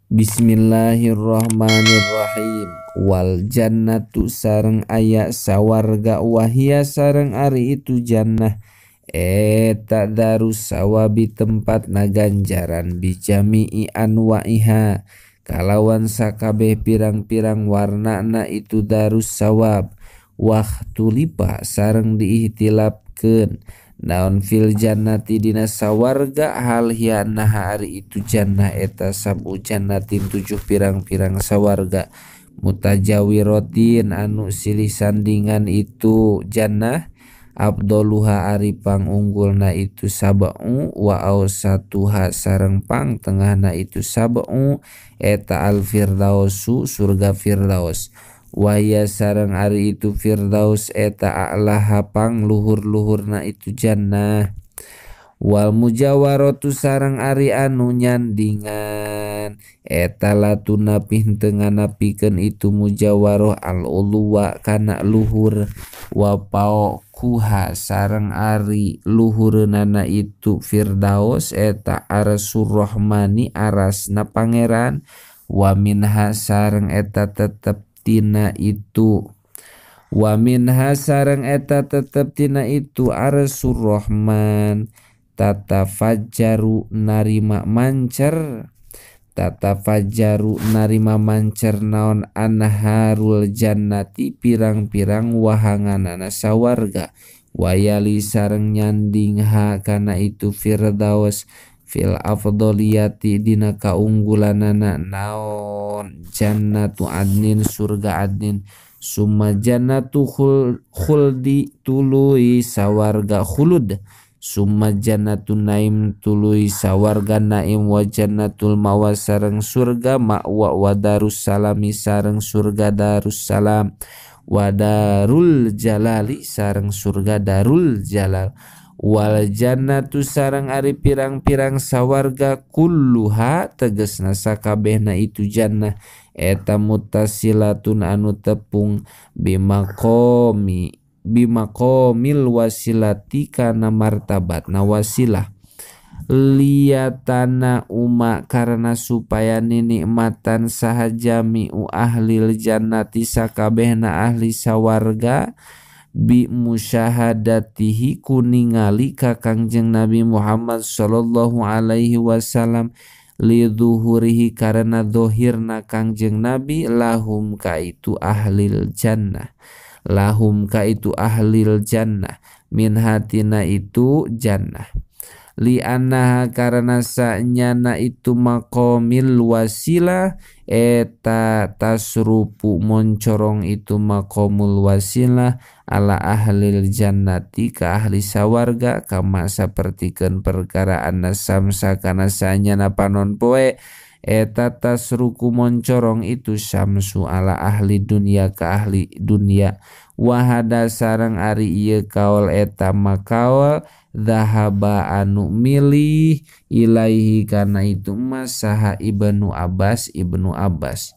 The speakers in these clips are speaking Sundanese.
Bismillahirrahmanirrahim. Wal jannatu sareng aya sawarga wahia sareng ari itu jannah eta darus sawabi tempat naganjaran bijami'i anwa'iha kalawan sakabeh pirang-pirang warnana itu darus sawab waqtulipa sareng diihtilafkeun naon fil jannati dina sawarga hal hiya naha ari itu jannah eta sabu jannatin 7 pirang-pirang sawarga mutajawiratin anu silih sandingan itu jannah abdoluha ari pangunggulna itu sab'u wa ausatuha sareng pang tengahna itu sab'u eta al firdausu surga firdaus waya sareng ari itu firdaus eta a'laha pang luhur-luhurna itu jannah wal mujawaratu sareng ari anu nyandingan eta latuna henteu nganapikeun itu mujawaroh al uluwa kana luhur wa paokuha sareng ari luhureunana itu firdaus eta arsur rahmani arasna pangeran wa minha sareng eta tetep tina itu wa minha sareng eta tetep tina itu arsur rahman tatafajjaru narima mancer tatafajjaru narima mancer naon anharul jannati pirang-pirang wahanganana sawarga wayali sareng nyanding ha kana itu firdaus fil afdholiyati dina kaunggulanana naon jannatu adnin surga adnin summa jannatu khuldi tuluy sawarga khulud summa jannatu naim tuluy sawarga naim wa jannatul mawa sareng surga ma'wa wa darussalami sareng surga darussalam wa darul jalali sareng surga darul jalal wal jannatu sareng ari pirang-pirang sawarga kulluha tegesna sakabehna itu jannah eta muttasilatun anu tepung bimaqomil wasilati kana martabatna wasilah liyatana uma karena supaya ninikmatan saha jami'u ahlil jannati sakabehna ahli sawarga bi musyahadatihi kuningali ka Kangjeng Nabi Muhammad sallallahu alaihi wasallam li dhuhurihi karena dhohirna Kangjeng Nabi lahum ka itu ahlil jannah lahum ka itu ahlil jannah min hatina itu jannah li annaha karena sanyana itu maqamil wasilah eta tasrupu moncorong itu maqamul wasilah ala ahlil jannati ka ahli sawarga kama sapertikeun perkara anna samsa kana sanyana panon poe eta tasruku moncorong itu syamsu ala ahli dunia ka ahli dunia wahada sareng ari ieu kaol eta makaol dhahaba anu milih ilaihi kana itu masaha Ibnu Abbas Ibnu Abbas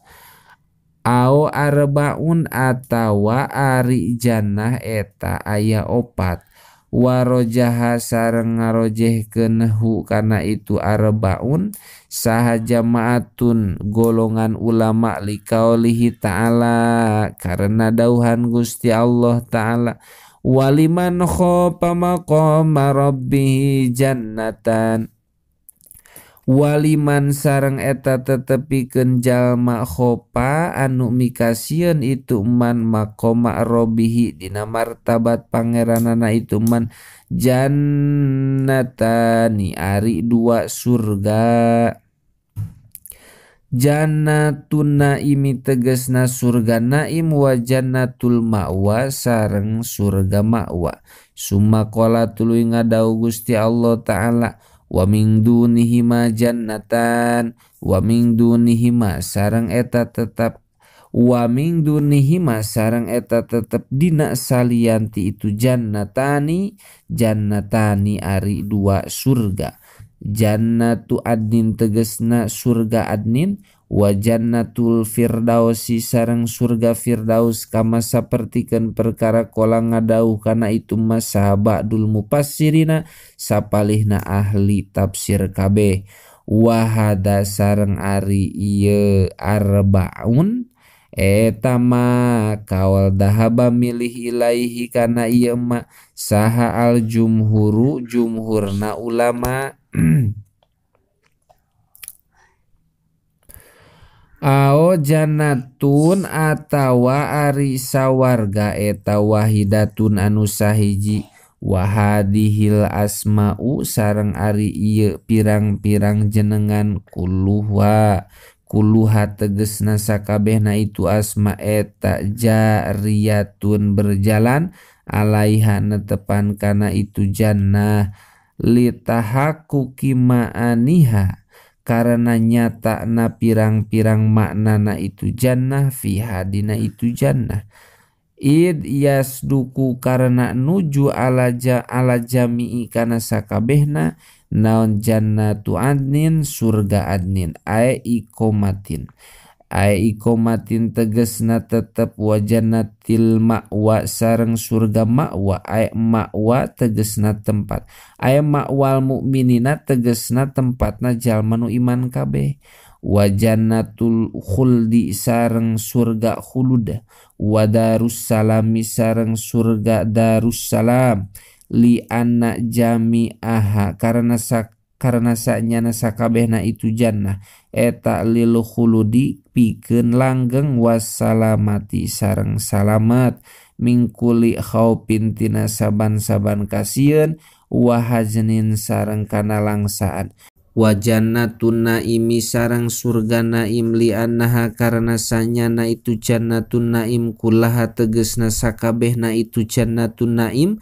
au arbaun atawa ari jannah eta aya 4 warojaha sareng ngarojehkeun hu kana itu arbaun saha jamaatun golongan ulama liqaulihi ta'ala karena dauhan Gusti Allah ta'ala waliman khofa maqama rabbih jannatan waliman sareng eta tetepikeun jalma khofa anu mikasieun itu man maqama rabbih dina martabat pangeranana itu man jannatani ari 2 surga jannatun naimi tegesna surga naim wa jannatul ma'wa sareng surga ma'wa summa qala tuluy ngadau Gusti Allah ta'ala wa min dunihima jannatan wa min dunihima sareng eta tetap wa min dunihima sareng eta tetep dina salianti itu jannatani jannatani ari 2 surga jannatu adnin tegesna surga adnin wa jannatul firdausi sareng surga firdaus kama sapertikeun perkara kola ngadauh kana itu masahabadul mufassirina sapalihna ahli tafsir kabeh. Wa hada sareng ari ieu arbaun eta ma kaul dahaba milih ilaihi kana ieu ma saha al jumhuru jumhurna ulama. Ao jannatun atawa ari sawarga eta wahidatun anu sahiji wa hadihil asma'u sareng ari ieu pirang-pirang jenengan kulluha kulluha tegesna sakabehna itu asma eta jariyatun berjalan alaiha netepan kana itu jannah litahaqquqi ma'aniha karena nyata na pirang-pirang maknana itu jannah fiha dina itu jannah id yasduku karena nuju ala jami'i kana sakabehna naon jannatu adnin surga adnin ae ikomatin tegesna tetep wa jannatil ma'wa sareng surga ma'wa ae ma'wa tegesna tempat ae ma'wal mukminina tegesna tempatna jalma nu iman kabeh wa jannatul khuldi sareng surga khulud wa darussalami sareng surga darussalam li anna jami'aha karena saknyana sakabehna itu jannah eta lil khuludi pikeun langgeng wassalamati sareng salamat mingkuli khaupin tina saban-saban kasieun wa haznin sareng kana langsaan wa jannatun naimi sareng surga naim li annaha karena sanyana itu jannatun naim kullaha tegesna sakabehna itu jannatun naim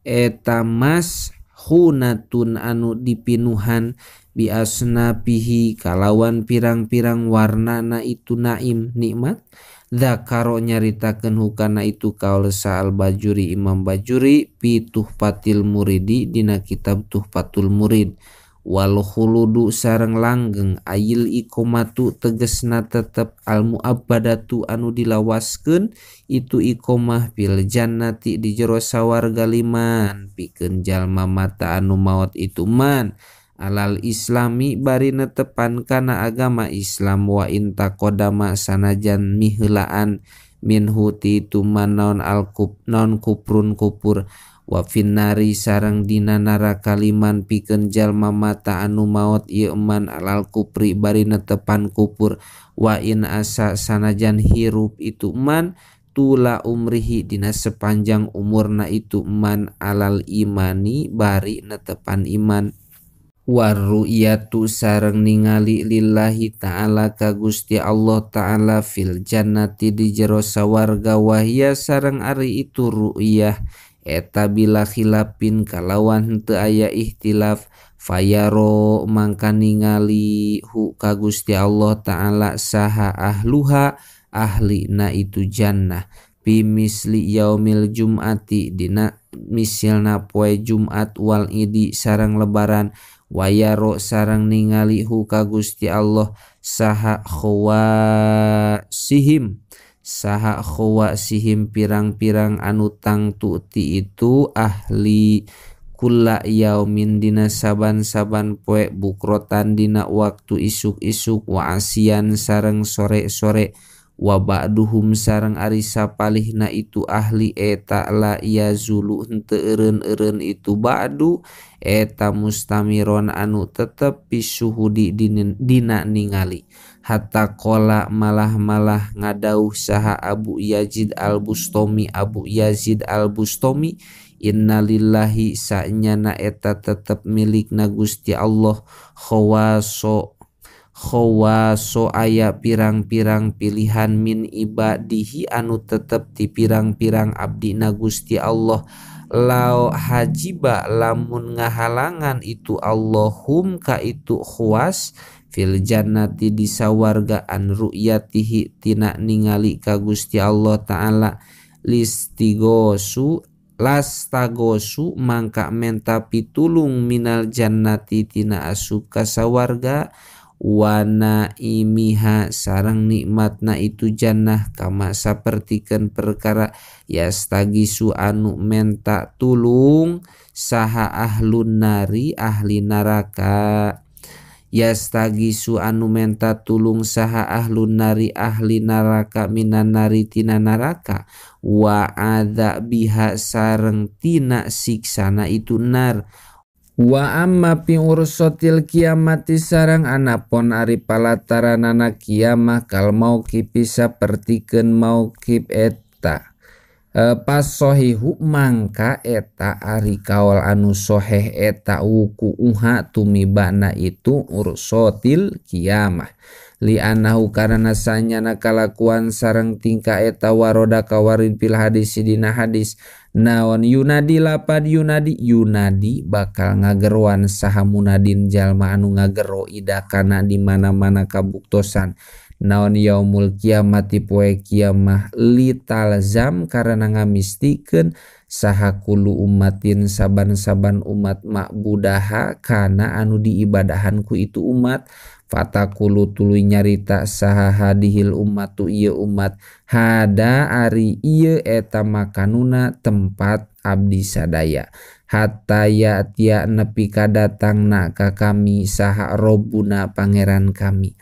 eta mas khunatun anu dipinuhan biasnapihi kalawan pirang-pirang warnana itu naim nikmat. Dzakaro nyaritakeun hukana itu kaul Sa'al Bajuri Imam Bajuri pi Tuhfatil Muridi dina kitab Tuhfatul Murid. Wal khuludu sareng langgeng ayil iqomatu tegesna tetep al muabbadatu anu dilawaskeun itu iqomah fil jannati di jero sawarga liman pikeun jalma mata anu maot itu man alal islami bari netepan kana agama Islam wa intaqadama sanajan miheulaan minhu ti itu man naon alkup naon kuprun kupur wa finnari sareng dina neraka liman pikeun jalma mata anu maot ieu man alal kupri bari netepan kupur wa in asa sanajan hirup itu man tula umrihi dina sepanjang umurna itu man alal imani bari netepan iman. Warru'yatu sareng ningali lillahi ta'ala ka Gusti Allah ta'ala fil jannati di jero sawarga wahia sareng ari itu ru'yah eta bila khilafin kalawan henteu aya ihtilaf fayaro mangka ningali hu ka Gusti Allah ta'ala saha ahluha ahlina itu jannah bi misli yaumil jum'ati dina misilna poe Jumat wal idi sareng lebaran wayaro sareng ningali hu ka Gusti Allah saha khawasihim pirang-pirang anu tangtu ti itu ahli kula yaumin dina saban-saban poe bukrotan dina waktu isuk-isuk wa asian sareng sore-sore wa ba'duhum sareng ari sapalihna itu ahli eta la yazulu henteu eureun-eureun itu ba'du eta mustamiron anu tetep pisuhudi dina ningali hatta qala malah-malah ngadauh saha Abu Yazid Al-Bustami innalillahi sanyana eta tetep milikna Gusti Allah khawaso aya pirang-pirang pilihan min ibadihi anu tetep ti pirang-pirang abdina Gusti Allah lao hajiba lamun ngahalangan itu Allahum ka itu khawas fil jannati di sawarga an ru'yatihi tina ningali ka Gusti Allah ta'ala listigosu lastagosu mangka menta pitulung minal jannati tina asup ka sawarga wana imiha sareng nikmatna itu jannah kama sapertikeun perkara yastagisu anu menta tulung saha ahlun nari ahli neraka Yastagisu anu menta tulung saha ahlun nari ahli neraka minan nari tina neraka wa adza biha sareng tina siksana itu nar. Wa amma fi ursatil kiamati sareng anapon ari palataranana kiamah kal mauqif sapertikeun mauqif eta. Pasohihu mangka eta ari kaol anu soheh eta wukuuha tumibana itu ursotil kiamah li anahu karana sanyana kalakuan sareng tingkah eta waroda kawarin fil hadis dina hadis naon yunadi lapad yunadi yunadi bakal ngageroan saha munadin jalma anu ngagero idakana di mana-mana kabuktosan naon yaumul kiamati poe kiamah litalzam karena ngamistikeun saha kulu ummatin saban-saban umat makbudaha kana anu diibadahan ku itu umat fatakulu tuluy nyarita saha hadihil ummatu ieu umat hada ari ieu eta makanuna tempat abdi sadaya hatta ya'tiya nepi ka datangna ka kami saha robbuna pangeran kami.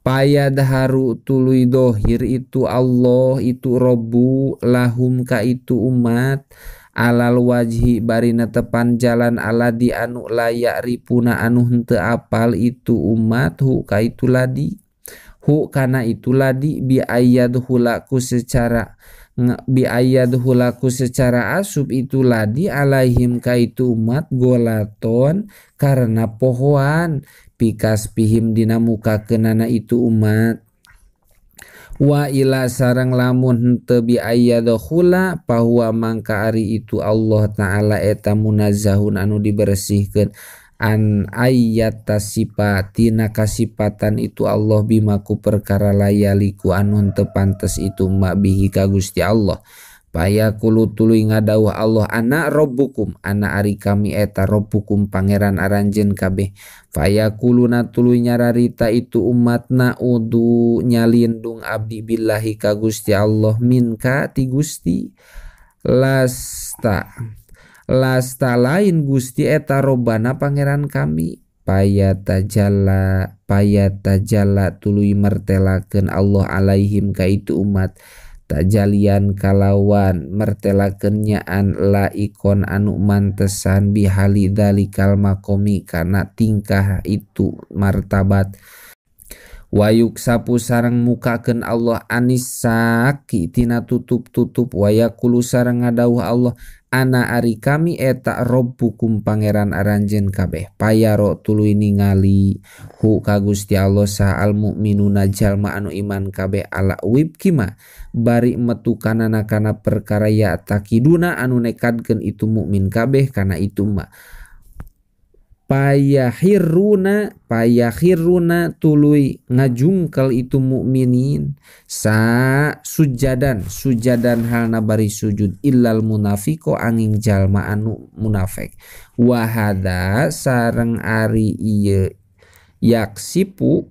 Payadharu tuluy dohir itu Allah itu Robbu lahum ka itu umat alal wajhi bari netepan jalan aladi anu layak ripuna anu henteu apal itu umat hu ka itu ladi hu kana itu ladi bi ayyadhulaku secara bi ayyadhulaku secara asub itu ladi alaihim ka itu umat golaton karena pohoan pikas pihim dina muka kenana itu umat. Wa ila sareng lamun henteu bi ayyadkhula pahuwa mangka ari itu Allah Ta'ala eta munazzahun anu dibersihkeun an ayat tasipatina kasipatan itu Allah bima ku perkara layaliku anu henteu pantes itu ma bihi ka Gusti Allah. Payaqulu tuluy ngadawuh Allah ana rabbukum ana ari kami eta rabbukum pangeran aranjeun kabeh. Fayaquluna tuluy nyararita itu umatna udu nyalindung abdi billahi ka Gusti Allah minka ti Gusti lasta lasta lain Gusti eta robbana pangeran kami. Payatajalla tuluy mertelakeun Allah alaihim ka itu umat tajalian kalawan mertelakeun nyaan laikon anu mantesan bihali dalikal makomi kana tingkah itu martabat. Wayuk sapu sareng mukakeun Allah anisaki tina tutup-tutup wayakulu sareng ngadawuh Allah ana ari kami eta robbukum pangeran aranjeun kabeh. Payaro tuluy ningali hu ka Gusti Allah saha al mukminuna jalma anu iman kabeh ala wibkima bari metu kanana kana perkara ya takiduna anu nekadkeun itu mukmin kabeh kana itu ma. Payahiruna tuluy ngajungkel itu mukminin sa sujadan halna bari sujud illal munafiqo angin jalma anu munafik. Wahada sareng ari ieu yaksipu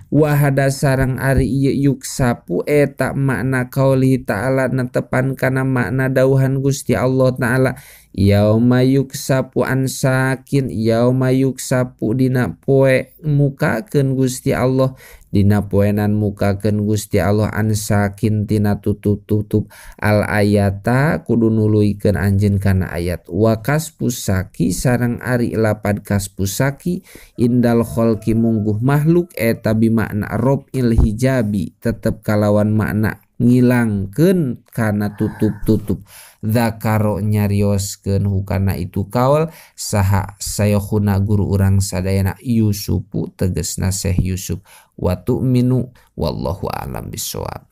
wahada sareng ari ieu yuksapu eta makna qauli ta'ala netepan kana makna dauhan Gusti Allah Ta'ala yauma yuksapu ansakin yauma yuksapu dina poe mukakeun Gusti Allah dina poenan mukakeun Gusti Allah ansakin tina tutup-tutup al ayata kudu nuluykeun anjeun kana ayat wa kaspusaki sareng ari lapad kaspusaki indal kholqi mungguh makhluk eta bimakna robil hijabi tetep kalawan makna ngilangkeun kana tutup-tutup zakaro nyarioskeun hukana itu kaul saha sayokhuna guru urang sadayana Yusufu tegesna Syekh Yusuf wa tu'minu wallahu a'lam bissawab.